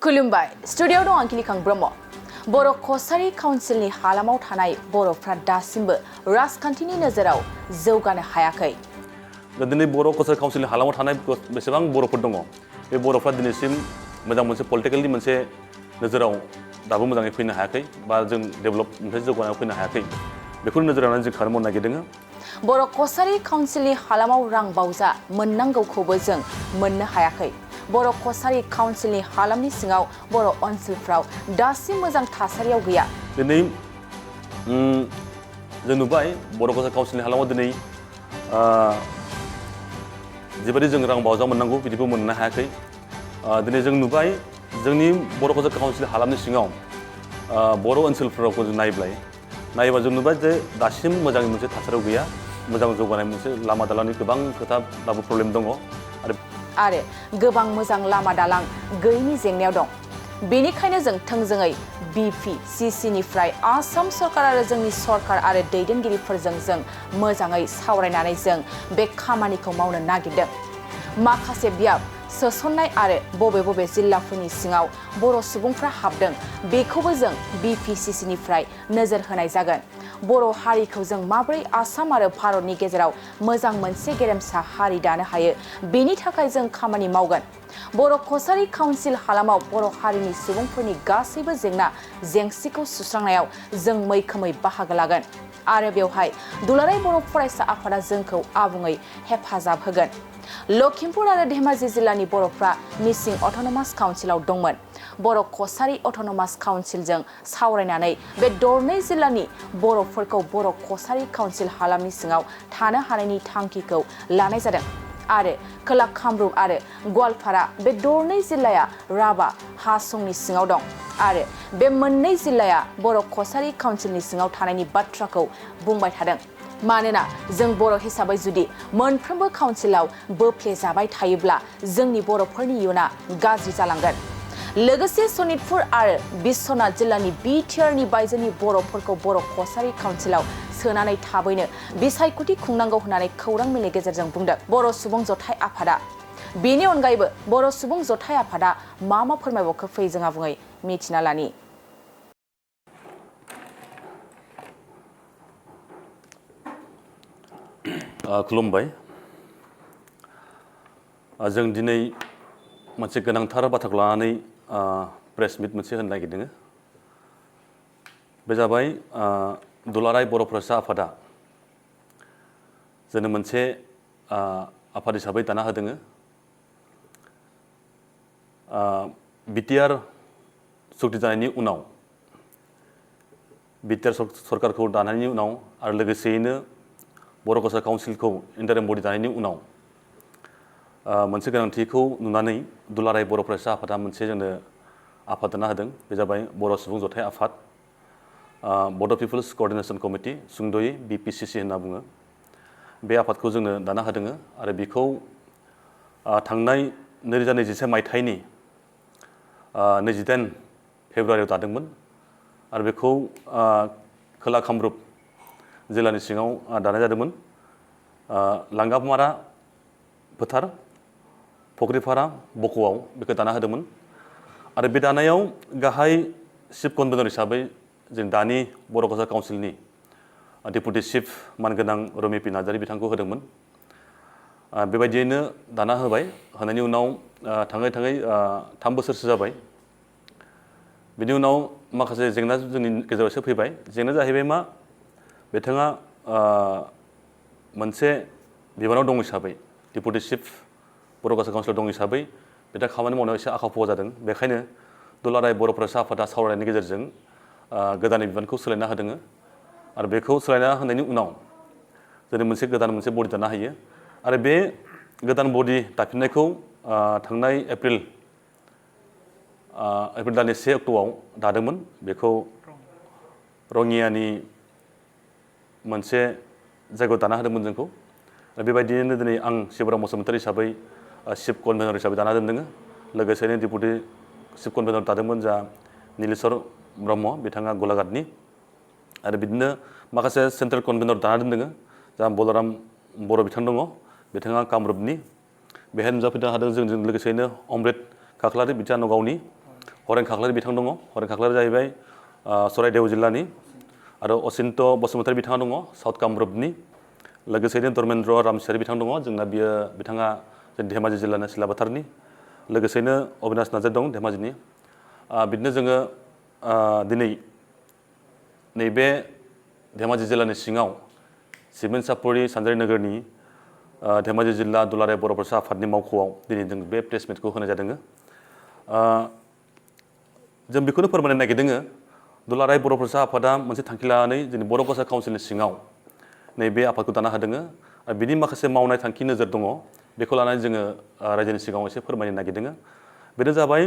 खुलुमबाय स्टुडिय'आव दं आं किलिखां ब्रह्म बर' कसारी काउन्सिलनि हालामाव थानाय बर'फ्रा दासिमबो राजखान्थिनि नोजोराव जौगानो हायाखै। दिनै बर' कसारी काउन्सिलनि हालामाव थानाय बेसेबां बर'फोर दङ बे बर'फ्रा दिनैसिम मोजां मोनसे पलिटिकेलनि मोनसे नोजोराव दाबो मोजाङै फैनो हायाखै बा जों डेभेलप मोनसे जौगानायाव फैनो हायाखै बेखौ नोजोर होनानै जों खामानि मावनो नागिरदों। बर' कसारी काउन्सिलनि हालामाव रां बावजा मोननांगौखौबो जों मोननो हायाखै। बर' कसारी काउन्सिलनि हालामनि सिङाव बर' ओनसोलफ्राव दासिम मोजां थासारियाव गैया। दिनै जों नुबाय बर' कसारी काउन्सिलनि हालामाव दिनै जिबायदि जों रां बावजा मोननांगौ बिदिबो मोननो हायाखै। दिनै जों नुबाय जोंनि बर' कसारी काउन्सिल हालामनि सिङाव बर' ओनसोलफोराव जों नायोबा जों नुबाय जे दासिम मोजां मोनसे थासारियाव गैया। मोजां जौगानाय मोनसे लामा दालांनि गोबां खोथा दाबो प्रब्लेम दङ आरो गोबां मोजां लामा दालां गैयिनि जेंनायाव दं। बेनिखायनो जों थोंजोङै BPCCनिफ्राय आसाम सरकार आरो जोंनि सरकार आरो दैदेनगिरिफोरजों जों मोजाङै सावरायनानै जों बे खामानिखौ मावनो नागिरदों। माखासे बियाब सोसननाय आरो बबे बबे जिल्लाफोरनि सिङाव बर' सुबुंफ्रा हाबदों बेखौबो जों BPCCनिफ्राय नोजोर होनाय जागोन। बर' हारिखौ जों माबोरै आसाम आरो भारतनि गेजेराव मोजां मोनसे गेरेमसा हारि दानो हायो बेनि थाखाय जों खामानि मावगोन। बर' कसारी काउन्सिल हालामाव बर' हारिनि सुबुंफोरनि गासैबो जेंना जेंसिखौ सुस्रांनायाव जों मैखोमै बाहागो लागोन आरो बेवहाय दुलाराय बर' फरायसा आफादा जोंखौ आबुङै हेफाजाब होगोन। लखिमपुर आरो धेमाजि जिल्लानि बर'फ्रा मिसिं अट'नमास काउन्सिलाव दंमोन। बर' कसारी अट'नमास काउन्सिलजों सावरायनानै बे दरनै जिल्लानि बर'फोरखौ बर' कसारी काउन्सिल हालामनि सिङाव थानो हानायनि थांखिखौ लानाय जादों आरो खोला कामरुप आरो गवालपारा बे दरनै जिल्लाया राभा हासंनि सिङाव दं आरो बे मोननै जिल्लाया बर' कसारी काउन्सिलनि सिङाव थानायनि बाथ्राखौ बुंबाय थादों। मानोना जों बर' हिसाबै जुदि मोनफ्रोमबो काउन्सिलाव बोफ्लेजाबाय थायोब्ला जोंनि बर'फोरनि इयुना गाज्रि जालांगोन। लोगोसे सनितपुर आरो बिश्वनाथ जिल्लानि बिटिआरनि बायजोनि बर'फोरखौ बर' कसारी काउन्सिलाव सोनानै थाबैनो बिसायख'थि खुंनांगौ होननानै खौरां मेलनि गेजेरजों बुंदों बर' सुबुं जथाय आफादा। बेनि अनगायैबो बर' सुबुं जथाय आफादा मा फोरमायबावखो फै जों आबुङै मिथिना लानि। खुलुमबाय। जों दिनै मोनसे गोनांथार बाथ्राखौ लानानै प्रेस मिट मोनसे होनो नागिरदों। बे जाबाय दुलाराय बर' फरायसा आफादा जोंनो मोनसे आफाद हिसाबै दाना होदों। बिटिआर सुक्ति जानायनि उनाव बिटिआर सरकारखौ दानायनि उनाव आरो लोगोसेयैनो बर' कसारी काउन्सिलखौ इन्टारिम बडि दानायनि उनाव मोनसे गोनांथिखौ नुनानै दुलाराय बर' फरायसा आफादा मोनसे जोंनो आफाद दाना होदों। बे जाबाय बर' सुबुं जथाय आफाद बड' पिपल्स क'अर्डिनेशन कमिटि सुंद'यै BPCC होनना बुङो। बे आफादखौ जोंनो दाना होदों आरो बेखौ थांनाय 2021 मायथाइनि 28 फेब्रुवारियाव दादोंमोन आरो बेखौ खोला कामरुप जिल्लानि सिङाव दानाय जादोंमोन। लांगामारा फोथार फख्रिपारा बक'आव बेखौ दाना होदोंमोन आरो बे दानायाव गाहाय चिफ कनभेनर हिसाबै जों दानि बर' कसारी काउन्सिलनि डेपुटि चिफ मानगोनां रमि पि नार्जारी बिथांखौ होदोंमोन। बेबायदियैनो दाना होबाय। होनायनि उनाव थाङै 3 बोसोरसो जाबाय। बिनि उनाव माखासे जेंना जोंनि गेजेरावसो फैबाय। जेंनाया जाहैबाय मा बिथाङा मोनसे बिबानाव दं हिसाबै डेपुटि चिफ बर' कसारी काउन्सिलाव दं हिसाबै बिथाङा खामानि मावनायाव एसे आखा फाखा जादों। बेखायनो दुलाराय बर' फरायसा आफादा सावरायनायनि गेजेरजों गोदानै बिबानखौ सोलायना होदों आरो बेखौ सोलायना होनायनि उनाव जों मोनसे गोदान बडि दाना होयो आरो बे गोदान बडि दाफिननायखौ थांनाय एप्रिल दाननि 1 अक्ट'आव दादोंमोन। बेखौ रङियानि मोनसे जायगायाव दाना होदोंमोन जोंखौ। बेबायदियैनो दिनै आं शिबराम बसुमतारी हिसाबै चिफ कनभेनर हिसाबै दाना दोनदों। लोगोसेनो डेपुटि चिफ कनभेनर दादोंमोन जा नीलेश्वर ब्रह्म बिथाङा गलाघाटनि आरो बिदिनो माखासे सेन्ट्रेल कनभेनर दाना दोनदों। जा बलराम बर' बिथां दङ बिथाङा कामरुपनि बेहाय नुजाफैनो हादों। जोंजों लोगोसेनो अमृत खाख्लारि बिथाङा नगावनि हरेन खाख्लारि बिथां दङ हरेन खाख्लारि जाहैबाय चराइदेव जिल्लानि आरो असिन्त बसुमतारी बिथाङा दङ साउथ कामरुपनि लोगोसेनो धर्मेन्द्र रामसियारि बिथां दङ जोंना बिथाङा धेमाजि जिल्लानि सिलाबाथारनि लोगोसेनो अबिनाश नार्जारि दं धेमाजिनि बिदिनो जोङो दिनै नैबे धेमाजि जिल्लानि सिङाव सिमेन्ट सापरि सानजारि नोगोरनि धेमाजि जिल्ला दुलाराय बर' फरायसा आफादनि मावख'आव दिनै जों बे प्रेस मिटखौ होनाय जादों जों बेखौनो फोरमायनो नागिरदों दुलाराय बर' फरायसा आफादा मोनसे थांखि लानानै जोंनि बर' फरायसा काउन्सिलनि सिङाव नैबे आफादखौ दाना होदों आरो बिनि माखासे मावनाय थांखि नोजोर दङ बेखौ लानानै जोङो रायजोनि सिगाङाव एसे फोरमायनो नागिरदों बेनो जाबाय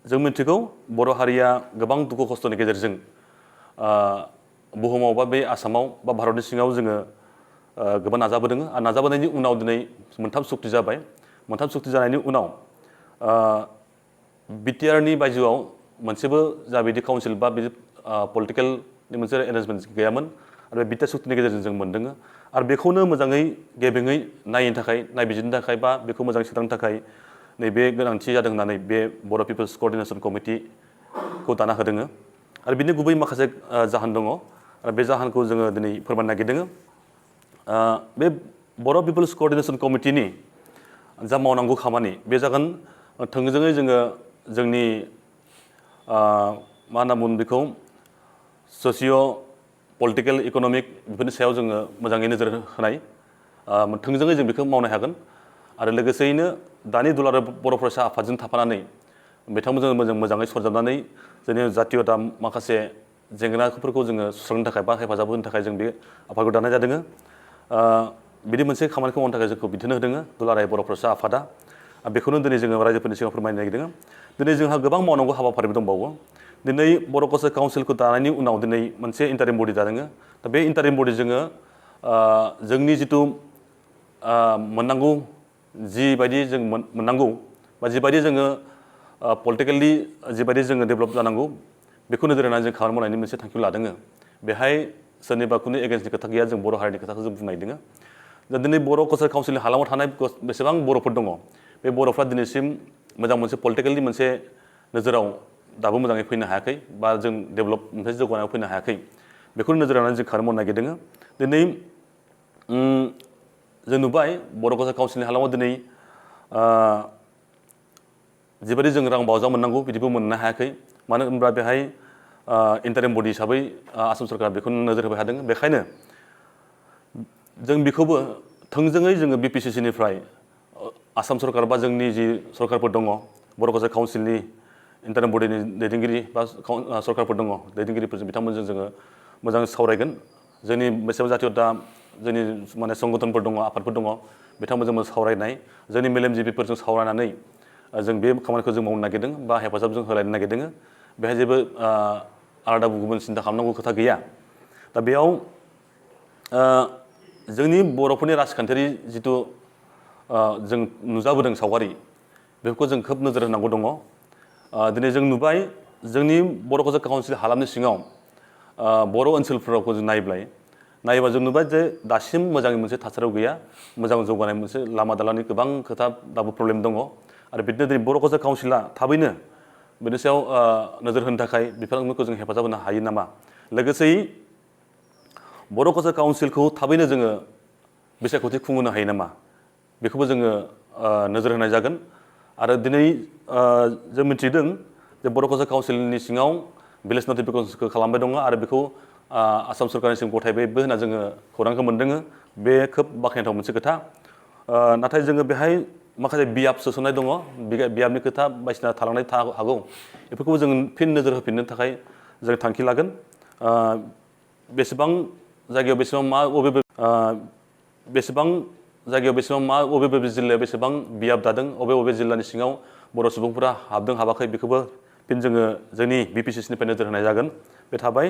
जों मिथिगौ बर' हारिया गोबां दुखु खस्थ'नि गेजेरजों बुहुमाव बा बे आसामाव बा भारतनि सिङाव जोङो गोबां नाजाबोदों आरो नाजाबोनायनि उनाव दिनै मोनथाम सुक्ति जाबाय मोनथाम सुक्ति जानायनि उनाव बिटिआरनि बायजोआव मोनसेबो जाबायदि काउन्सिल बा बिदि पलिटिकेलनि मोनसे एरेन्जमेन्ट गैयामोन आरो बे बिटिआर सुक्तिनि गेजेरजों जों मोन्दों आरो बेखौनो मोजाङै गेबेङै नायनो थाखाय नायबिजिरनो थाखाय बा बेखौ मोजाङै सोदांनो थाखाय नैबे गोनांथि जादों होननानै बे बर' पिपल्स क'अर्डिनेशन कमिटिखौ दाना होदों आरो बिनि गुबै माखासे जाहोन दङ आरो बे जाहोनखौ जोङो दिनै फोरमायनो नागिरदों बे बर' पिपल्स क'अर्डिनेशन कमिटिनि जा मावनांगौ खामानि बे जागोन थोंजोङै जोङो जोंनि मा होनना बुङो बेखौ ससिय' पलिटिकेल इक'नमिक बेफोरनि सायाव जोङो मोजाङै नोजोर होनाय थोंजोङै जों बेखौ मावनो हागोन आरो लोगोसेयैनो दानि दुलाराय बर' फरायसा आफादजों थाफानानै बिथांमोनजों मोजाङै सरजाबनानै जोंनि जातीयता माखासे जेंनाफोरखौ जोङो सुस्रांनो थाखाय बा हेफाजाब होनो थाखाय जों बे आफादखौ दानाय जादों बिदि मोनसे खामानिखौ मावनो थाखाय जोंखौ बिथोन होदों दुलाराय बर' फरायसा आफादा बेखौनो दिनै जोङो रायजोफोरनि सिगाङाव फोरमायनो नागिरदों दिनै जोंहा गोबां मावनांगौ हाबाफारिबो दंबावो दिनै बर' फरायसा काउन्सिलखौ दानायनि उनाव दिनै मोनसे इन्टारिम बडि दादों दा बे इन्टारिम बडि जोङो जोंनि जिथु मोननांगौ जिबायदि जों मोननांगौ बा जिबायदि जोङो पलिटिकेलि जिबायदि जोङो डेभेलप जानांगौ बेखौ नोजोर होनानै जों खामानि मावनायनि मोनसे थांखिखौ लादों बेहाय सोरनिबा खुनु एगेन्स्टनि खोथा गैया जों बर' हारिनि खोथाखौ जों बुंनायदों दा दिनै बर' कालचार काउन्सिलनि हालामाव थानाय बेसेबां बर'फोर दङ बे बर'फ्रा दिनैसिम मोजां मोनसे पलिटिकेलनि मोनसे नोजोराव दाबो मोजाङै फैनो हायाखै बा जों डेभेलप मोनसे जौगानायाव फैनो हायाखै बेखौनो नोजोर होनानै जों खामानि मावनो नागिरदों दिनै जों नुबाय बर' कालचार काउन्सिलनि हालामाव दिनै जिबायदि जों रां बावजा मोननांगौ बिदिबो मोननो हायाखै मानो होनब्ला बेहाय इन्टारिम बडि हिसाबै आसाम सरकारा बेखौ नोजोर होबाय थादों बेखायनो जों बेखौबो थोंजोङै जोङो BPCC-निफ्राय आसाम सरकार बा जोंनि जि सरकारफोर दङ बर' कालचार काउन्सिलनि इन्टारिम बडिनि दैदेनगिरि बा सरकारफोर दङ दैदेनगिरिफोरजों बिथांमोनजों जोङो मोजाङै सावरायगोन जोंनि बेसेबां जातीयता जोंनि माने संगठनफोर दङ आफादफोर दङ बिथांमोनजों सावरायनाय जोंनि मेलेमजिबिफोरजों सावरायनानै जों बे खामानिखौ जों मावनो नागिरदों बा हेफाजाब जों होलायनो नागिरदों बेहाय जेबो आलादा गुबुन सिन्था खालामनांगौ खोथा गैया दा बेयाव जोंनि बर'फोरनि राजखान्थियारि जिथु जों नुजाबोदों सावगारि बेफोरखौ जों खोब नोजोर होनांगौ दङ दिनै जों नुबाय जोंनि बर' कालचार काउन्सिल हालामनि सिङाव बर' ओनसोलफोरावखौ जों नायोबा जों नुबाय जे दासिम मोजाङै मोनसे थासारियाव गैया मोजां जौगानाय मोनसे लामा दालांनि गोबां खोथा दाबो प्रब्लेम दङ आरो बिदिनो दिनै बर' कालचार काउन्सिला थाबैनो बेनि सायाव नोजोर होनो थाखाय बिफानफोरखौ जों हेफाजाब होनो हायो नामा लोगोसेयै बर' कालचार काउन्सिलखौ थाबैनो जोङो बिसायख'थि खुंहोनो हायो नामा बेखौबो जोङो नोजोर होनाय जागोन आरो दिनै जों मिथिदों जे बर' कालचार काउन्सिलनि सिङाव भिलेज नटिफिकेसनखौ खालामबाय दङ आरो बेखौ आसाम सरकारनिसिम गथायबायबो होनना जोङो खौरांखौ मोनदों बे खोब बाख्नायथाव मोनसे खोथा नाथाय जोङो बेहाय माखासे बियाब सोसननाय दङ बियाबनि खोथा बायदिसिना थालांनाय हागौ बेफोरखौबो जों फिन नोजोर होफिननो थाखाय जों थांखि लागोन बेसेबां जायगायाव बेसेबां मा बबे जिल्लायाव बेसेबां बियाब दादों बबे जिल्लानि सिङाव बर' सुबुंफोरा हाबदों हाबाखै बेखौबो फिन जोङो जोंनि BPCC-निफ्राय नोजोर होनाय जागोन बे थाबाय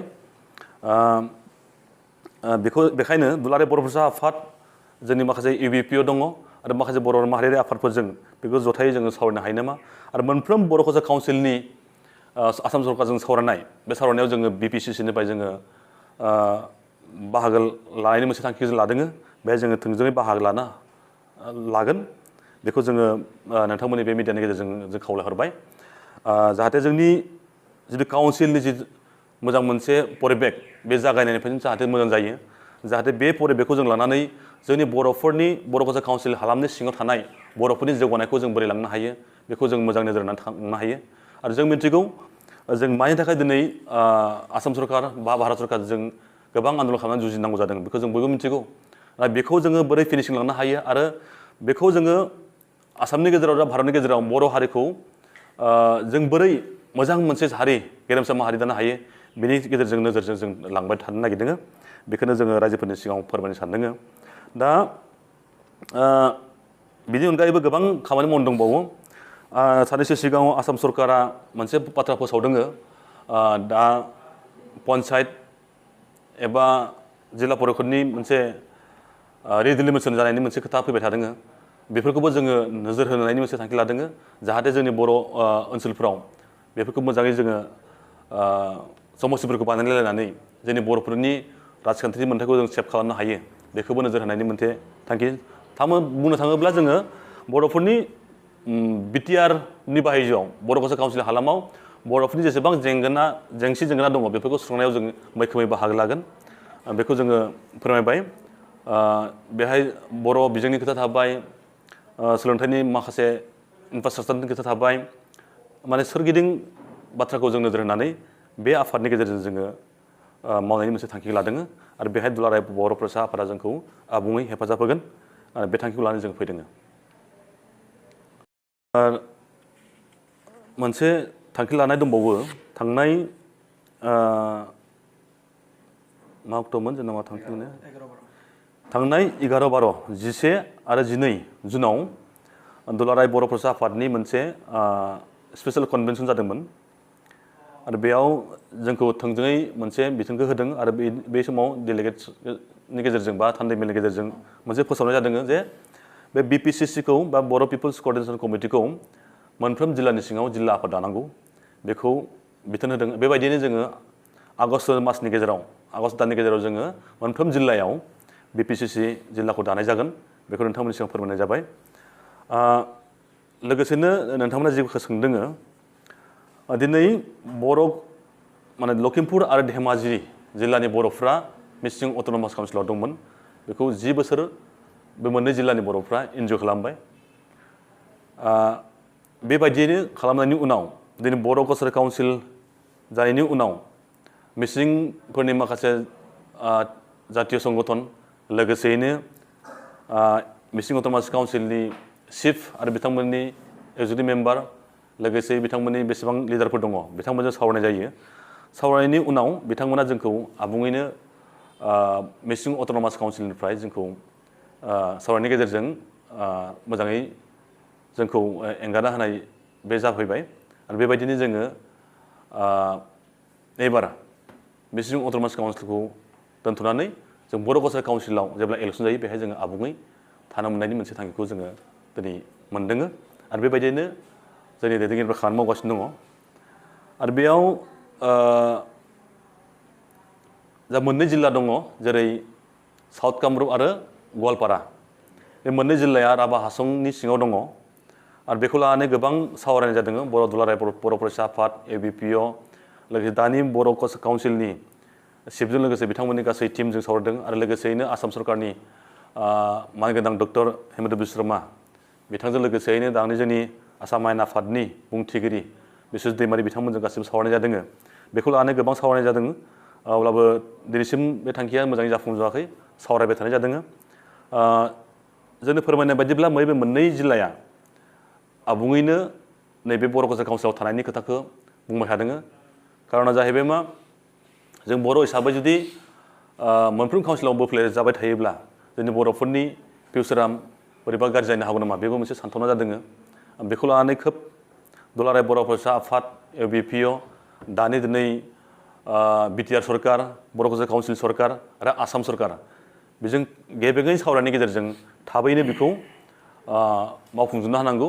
बेखायनो दुलाराय बर' फरायसा आफाद जोंनि माखासे UBPO दङ आरो माखासे बर' माहारियारि आफादफोरजों बेखौ जथायै जोङो सावरायनो हायो नामा आरो मोनफ्रोम बर' कालचार काउन्सिलनि आसाम सरकारजों सावरायनाय बे सावरायनायाव जोङो BPCC-निफ्राय जोङो बाहागो लानायनि मोनसे थांखि जों लादों बेहाय जोङो थोंजोङै बाहागो लागोन बेखौ जोङो नोंथांमोननि बे मिडियानि गेजेरजों जों खावलायहरबाय जाहाथे जोंनि जितु काउन्सिलनि जि मोजां मोनसे परिबेक बे जागायनायनिफ्रायनो जाहाथे मोजां जायो जाहाथे बे परिबेकखौ जों लानानै जोंनि बर'फोरनि बर' भाषा काउन्सिल हालामनि सिङाव थानाय बर'फोरनि जौगानायखौ जों बोरै लांनो हायो बेखौ जों मोजां नोजोर होनानै थांनो हायो आरो जों मिथिगौ जों मानि थाखाय दिनै आसाम सरकार बा भारत सरकारजों गोबां आन्दलन खालामनानै जुजिनांगौ जादों बेखौ जों बयबो मिथिगौ आरो बेखौ जोङो बोरै फिनिशिं लांनो हायो आरो बेखौ जोङो आसामनि गेजेराव दा भारतनि गेजेराव बर' हारिखौ जों बोरै मोजां मोनसे हारि गेरेमसा माहारि दानो हायो बेनि गेजेरजों नोजोरजों जों लांबाय थानो नागिरदों बेखौनो जोङो रायजोफोरनि सिगाङाव फोरमायनो सानदों दा बिनि अनगायैबो गोबां खामानि मावनो दंबावो साननैसो सिगाङाव आसाम सरकारा मोनसे बाथ्रा फोसावदों दा पन्सायत एबा जिल्ला परिषदनि मोनसे रिडिलिमिसन जानायनि मोनसे खोथा फैबाय थादों बेफोरखौबो जोङो नोजोर होनायनि मोनसे थांखि लादों जाहाथे जोंनि बर' ओनसोलफ्राव बेफोरखौ मोजाङै जोङो समस्थिफोरखौ बानायलायनानै जोंनि बर'फोरनि राजखान्थिनि मोन्थायखौ जों सेभ खालामनो हायो बेखौबो नोजोर होनायनि मोनसे थांखि बुंनो थाङोब्ला जोङो बर'फोरनि बिटिआरनि बाहायजोआव बर' भाषा काउन्सिल हालामाव बर'फोरनि जेसेबां जेंसि जेंना दङ बेफोरखौ सुस्रांनायाव जों मैखोमै बाहागो लागोन बेखौ जोङो फोरमायबाय बेहाय बर' बिजोंनि खोथा थाबाय सोलोंथाइनि माखासे इनफ्रास्ट्राक्चारनि खोथा थाबाय माने सोरगिदिं बाथ्राखौ जों नोजोर होनानै बे आफादनि गेजेरजों जोङो मावनायनि मोनसे थांखि लादों आरो बेहाय दुलाराय बर' फरायसा आफादा जोंखौ आबुङै हेफाजाब होगोन आरो बे थांखिखौ लानानै जों फैदों मोनसे थांखि लानाय दंबावो थांनाय मा अक्ट'मोन जेनेबा थांखि लानाया थांनाय 11-12 11 आरो 12 जुनाव दुलाराय बर' फरायसा आफादनि मोनसे स्पेसियेल कनभेनसन जादोंमोन आरो बेयाव जोंखौ थोंजोङै मोनसे बिथोनखौ होदों आरो बे समाव डेलिगेट्सनि गेजेरजों बा थान्दै मेलनि गेजेरजों मोनसे फोसावनाय जादों जे बे BPCCखौ बा बर' पिपल्स क'अर्डिनेशन कमिटिखौ मोनफ्रोम जिल्लानि सिङाव जिल्ला आफाद दानांगौ बेखौ बिथोन होदों बेबायदिनो जोङो आगष्ट मासनि गेजेराव आगष्ट दाननि गेजेराव जोङो मोनफ्रोम जिल्लायाव BPCC जिल्लाखौ दानाय जागोन बेखौ नोंथांमोननि सिगाङाव फोरमायनाय जाबाय लोगोसेनो नोंथांमोना जेखौ सोंदों दिनै बर' माने लखिमपुर आरो धेमाजि जिल्लानि बर'फ्रा मिसिं अट'नमास काउन्सिलाव दंमोन बेखौ 10 बोसोर बे मोननै जिल्लानि बर'फ्रा इन्जय खालामबाय बेबायदियैनो खालामनायनि उनाव दिनै बर' कालचारेल काउन्सिल जानायनि उनाव मिसिंफोरनि माखासे जातीय संगठन लोगोसेयैनो मिसिं अट'नमास काउन्सिलनि चिफ आरो बिथांमोननि एक्जिकिउटिभ मेम्बार लोगोसे बिथांमोननि बेसेबां लिडारफोर दङ बिथांमोनजों सावरायनाय जायो सावरायनायनि उनाव बिथांमोना जोंखौ आबुङैनो मिसिं अट'नमास काउन्सिलनिफ्राय जोंखौ सावरायनायनि गेजेरजों मोजाङै जोंखौ एंगारना होनाय बे जाफैबाय आरो बेबायदिनो जोङो एबार मिसिं अट'नमास काउन्सिलखौ दोनथ'नानै जों बर' कालचारेल काउन्सिलाव जेब्ला इलेक्सन जायो बेहाय जोङो आबुङै थानो मोननायनि मोनसे थांखिखौ जोङो दिनै मोनदों आरो बेबायदिनो जोंनि दैदेनगिरिफ्रा खामानि मावगासिनो दङ आरो बेयाव जा मोननै जिल्ला दङ जेरै साउथ कामरुप आरो गवालपारा बे मोननै जिल्लाया राभा हासंनि सिङाव दङ आरो बेखौ लानानै गोबां सावरायनाय जादों बर' दुलाराय बर' फरायसा आफाद ABPO लोगोसे दानि बर' काउन्सिलनि चिफजों लोगोसे बिथांमोननि गासै टिमजों सावरायदों आरो लोगोसेयैनो आसाम सरकारनि मानगोनां डक्टर हेमन्त बिश्व शर्मा बिथांजों लोगोसेयैनो दानि जोंनि आसाम आयेन आफादनि बुंथिगिरि बिश्वजित दैमारि बिथांमोनजों गासिबो सावरायनाय जादों बेखौ लानानै गोबां सावरायनाय जादों अब्लाबो दिनैसिम बे थांखिया मोजाङै जाफुंजोबाखै सावरायबाय थानाय जादों जोंनो फोरमायनाय बायदिब्ला बे मोननै जिल्लाया आबुङैनो नैबे बर' कालचारेल काउन्सिलाव थानायनि खोथाखौ बुंबाय थादों कारना जाहैबाय मा जों बर' हिसाबै जुदि मोनफ्रोम काउन्सिलाव बोफ्लेर जाबाय थायोब्ला जोंनि बर'फोरनि फिउचारा बोरैबा गाज्रि जानो हागौ नामा बेबो मोनसे सानथौना जादों बेखौ लानानै खोब दुलाराय बर' फरायसा आफाद ABPO दानि दिनै BTR सरकार बर' कालचारेल काउन्सिल सरकार आरो आसाम सरकार बेजों गेबेङै सावरायनायनि गेजेरजों थाबैनो बेखौ मावफुंजोबनो हानांगौ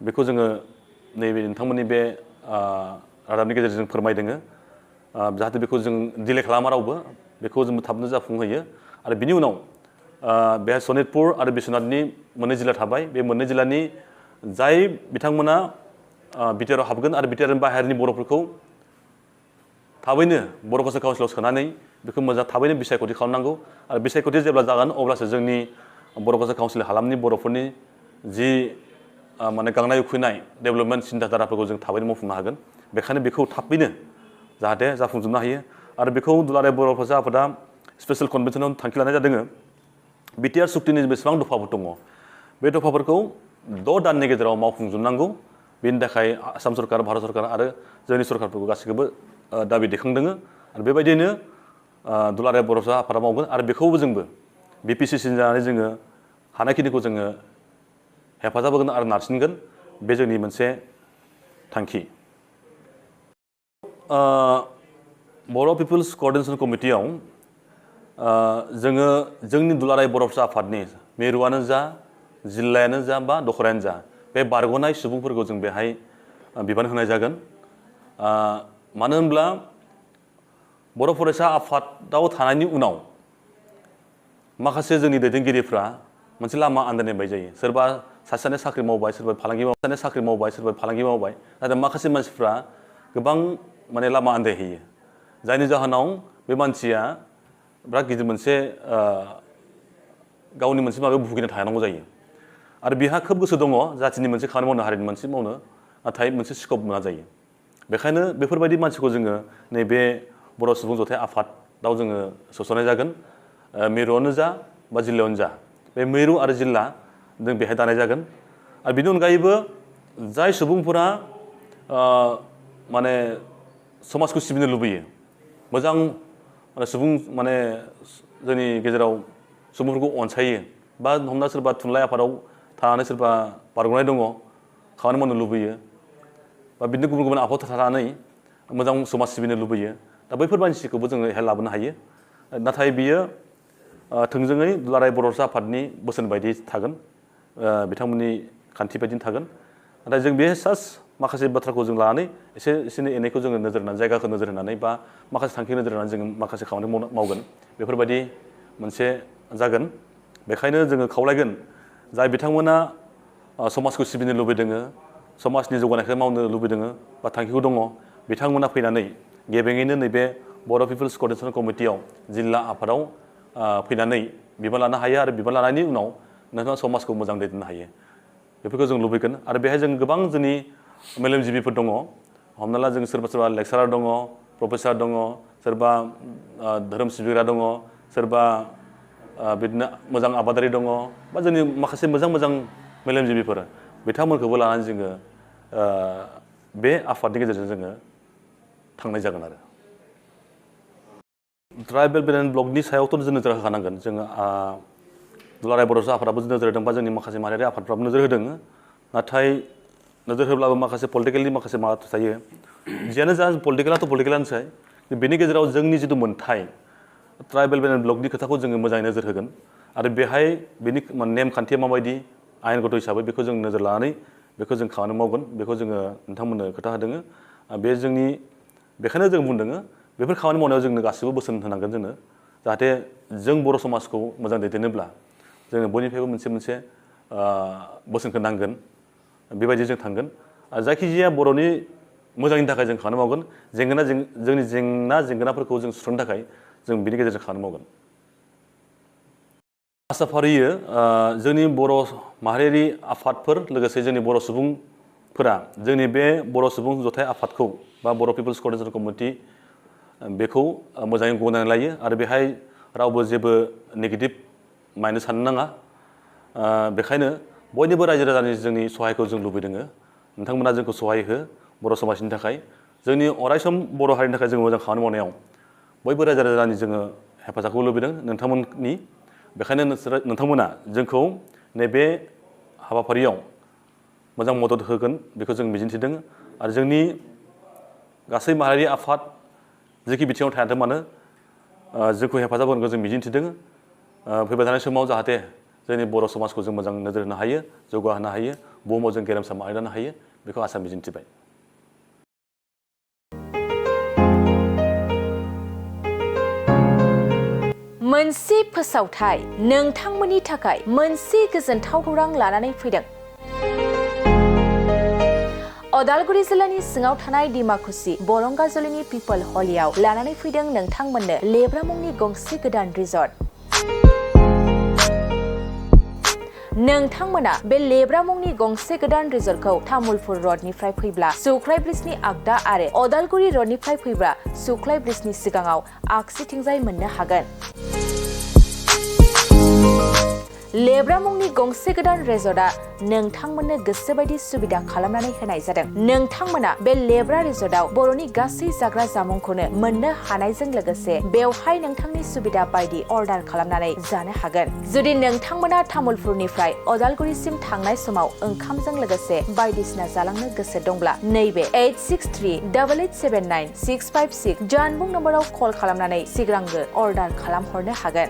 बेखौ जोङो नैबे नोंथांमोननि बे रादाबनि गेजेरजों फोरमायदों जाहाथे बेखौ जों डिले खालामा रावबो बेखौ जों थाबनो जाफुंहोयो आरो बिनि उनाव बेहाय सनितपुर आरो बिश्वनाथनि मोननै जिल्ला थाबाय बे मोननै जिल्लानि जाय बिथांमोना बिटिआरआव हाबगोन आरो बिटिआरनि बाहेरनि बर'फोरखौ थाबैनो बर' कालचार काउन्सिलाव सोनानै बेखौ मोजां थाबैनो बिसायख'थि खालामनांगौ आरो बिसायख'थि जेब्ला जागोन अब्लासो जोंनि बर' कालचार काउन्सिल हालामनि बर'फोरनि जि माने गांनाय उखैनाय डेभेलपमेन्ट सिन्थाधाराफोरखौ जों थाबैनो मावफुंनो हागोन बेखायनो बेखौ थाबैनो जाहाथे जाफुंजोबनो हायो आरो बेखौ दुलाराय बर' फरायसा आफादा स्पेसियेल कनभेनसनाव थांखि लानाय जादों बिटिआर सुक्तिनि बेसेबां दफाफोर दङ बे दफाफोरखौ 6 दाननि गेजेराव मावफुंजोबनांगौ बेनि थाखाय आसाम सरकार भारत सरकार आरो जोंनि सरकारफोरखौ गासैखौबो दाबि दैखांदों आरो बेबायदिनो दुलाराय बर' फरायसा आफादा मावगोन आरो बेखौबो जोंबो बिपिसिसि जानानै जोङो हानायखिनिखौ जोङो हेफाजाब होगोन आरो नारसिनगोन बे जोंनि मोनसे थांखि बर' पिपल्स क'अर्डिनेशन कमिटियाव जोङो जोंनि दुलाराय बर' फरायसा आफादनि मिरुआनो जा जिल्लायानो जा बा दखरायानो जा बे बारग'नाय सुबुंफोरखौ जों बेहाय बिबान होनाय जागोन मानो होनब्ला बर' फरायसा आफादाव थानायनि उनाव माखासे जोंनि दैदेनगिरिफ्रा मोनसे लामा आन्दायनाय बायदि जायो सोरबा सासेयानो साख्रि मावबाय सोरबा फालांगि मावबाय नाथाय माखासे मानसिफ्रा गोबां माने लामा आन्दायहैयो जायनि जाहोनाव बे मानसिया बिराद गिदिर मोनसे गावनि मोनसे माबायाव भुगिना थानांगौ जायो आरो बिहा खोब गोसो दङ जाथिनि मोनसे खामानि मावनो हारिनि मोनसे मावनो नाथाय मोनसे स्कप मोना जायो बेखायनो बेफोरबायदि मानसिखौ जोङो नैबे बर' सुबुं जथाय आफादाव जोङो सोसननाय जागोन मिरुआवनो जा बा जिल्लायावनो जा बे मिरु आरो जिल्ला जों बेहाय दानाय जागोन आरो बेनि अनगायैबो जाय सुबुंफोरा माने समाजखौ सिबिनो लुबैयो मोजां सुबुं माने जोंनि गेजेराव सुबुंफोरखौ अनसायो बा हमना सोरबा थुनलाइ आफादाव थानानै सोरबा बारग'नाय दङ खामानि मावनो लुबैयो बा बिदिनो गुबुन गुबुन आफादाव थानानै मोजां समाज सिबिनो लुबैयो दा बैफोर मानसिखौबो जोङो बेहाय लाबोनो हायो नाथाय बियो थोंजोङै दुलाराय बर' फरायसा आफादनि बोसोन बायदि थागोन बिथांमोननि खान्थि बायदिनो थागोन नाथाय जों बे माखासे बाथ्राखौ जों लानानै एसे एनैखौ जोङो नोजोर होनानै जायगाखौ नोजोर होनानै बा माखासे थांखि नोजोर होनानै जोङो माखासे खामानि मावगोन बेफोरबायदि मोनसे जागोन बेखायनो जोङो खावलायगोन जाय बिथांमोना समाजखौ सिबिनो लुबैदों समाजनि जौगानायखौ मावनो लुबैदों बा थांखिखौ दङ बिथांमोना फैनानै गेबेङैनो नैबे बर' पिपल्स क'अर्डिनेशन कमिटियाव जिल्ला आफादाव फैनानै बिबान लानो हायो आरो बिबान लानायनि उनाव नोंथाङा समाजखौ मोजां दैदेननो हायो बेफोरखौ जों लुबैगोन आरो बेहाय जों गोबां जोंनि मेलेमजिबिफोर दङ हमना ला जों सोरबा लेक्सारार दङ प्रफेसार दङ सोरबा धोरोम सिबिग्रा दङ सोरबा बिदिनो मोजां आबादारि दङ बा जोंनि माखासे मोजां मेलेमजिबिफोर बिथांमोनखौबो लानानै जोङो बे आफादनि गेजेरजों जोङो थांनाय जागोन आरो ट्राइबेल बेलेन्स ब्लकनि सायावथ' जों नोजोर होखानांगोन जोङो दुलाराय बर' आफादाबो नोजोर होदों बा जोंनि माखासे माहारियारि आफादफ्राबो नोजोर होदों नाथाय नोजोर होब्लाबो माखासे पलिटिकेलनि माखासे माबा थायो जियानो जा पलिटिकेलानोसै बेनि गेजेराव जोंनि जिथु मोन्थाय ट्राइबेल बेलेन्स ब्लकनि खोथाखौ जोङो मोजाङै नोजोर होगोन आरो बेहाय बेनि नेमखान्थिया माबायदि आयेनगत हिसाबै बेखौ जों नोजोर लानानै बेखौ जों खामानि मावगोन बेखौ जोङो नोंथांमोननो खोथा होदों बे जोंनि बेखायनो जों बुंदों बेफोर खामानि मावनायाव जोंनो गासिबो बोसोन होनांगोन जोंनो जाहाथे जों बर' समाजखौ मोजां दैदेननोब्ला जोङो बयनिफ्रायबो मोनसे बोसोनखौ नांगोन बेबायदि जों थांगोन आरो जायखिजाया बर'नि मोजांनि थाखाय जों खामानि मावगोन जोंनि जेंनाफोरखौ जों सुस्रांनो थाखाय जों बिनि गेजेरजों खामानि मावगोन आसा फारियो जोंनि बर' माहारियारि आफादफोर लोगोसे जोंनि बर' सुबुंफोरा जोंनि बे बर' सुबुं जथाय आफादखौ बा बर' पिपल्स क'अर्डिनेशन कमिटि बेखौ मोजाङै गनायनानै लायो आरो बेहाय रावबो जेबो नेगेटिभ माइन्ड साननो नाङा बेखायनो बयनिबो रायजो राजानि जोंनि सहायखौ जों लुबैदों नोंथांमोना जोंखौ सहाय हो बर' समाजनि थाखाय जोंनि अरायसम बर' हारिनि थाखाय जों मोजां खामानि मावनायाव बयबो रायजो राजानि जोङो हेफाजाबखौ लुबैदों नोंथांमोननि बेखायनो नोंथांमोना जोंखौ नैबे हाबाफारियाव मोजां मदद होगोन बेखौ जों मिजिंथिदों आरो जोंनि गासै माहारियारि आफाद जेखि बिथिङाव थायाथों मानो जोंखौ हेफाजाब होगोनखौ जों मिजिंथिदों फैबाय थानाय समाव जाहाथे जोंनि बर' समाजखौ जों मोजां नोजोर होनो हायो जौगाहोनो हायो बुहुमाव जों गेरेमसा मावहैनो हायो बेखौ आसा मिजिंथिबाय मोनसे फोसावथाय नोंथांमोननि थाखाय मोनसे गोजोनथाव खौरां लानानै फैदों अदालगुरि जिल्लानि सिङाव थानाय डिमाकुसि बरंगाजुलिनि पिपल हलियाव लानानै फैदों नोंथांमोननो लेब्रा मुंनि गंसे गोदान रिजर्ट। नोंथांमोना बे लेब्रा मुंनि गंसे गोदान रिजर्टखौ तामुलपुर रडनिफ्राय फैब्ला सुख्लाय ब्रिजनि आगदा आरो अदालगुरि रडनिफ्राय फैब्ला सुख्लाय ब्रिजनि सिगाङाव आगसिथिंजाय मोननो हागोन। लेब्रा मुंनि गंसे गोदान रिजर्टआ नोंथांमोननो गोसोबायदि सुबिदा खालामनानै होनाय जादों। नोंथांमोना बे लेब्रा रिजर्टआव बर'नि गासै जाग्रा जामुंखौनो मोननो हानायजों लोगोसे बेवहाय नोंथांनि सुबिदा बायदि अर्डार खालामनानै जानो हागोन। जुदि नोंथांमोना तामुलपुरनिफ्राय अदालगुरिसिम थांनाय समाव ओंखामजों लोगोसे बायदिसिना जालांनो गोसो दंब्ला नैबे 8638879656 जानबुं नम्बराव कल खालामनानै सिगांग्रो अर्डार खालामहरनो हागोन।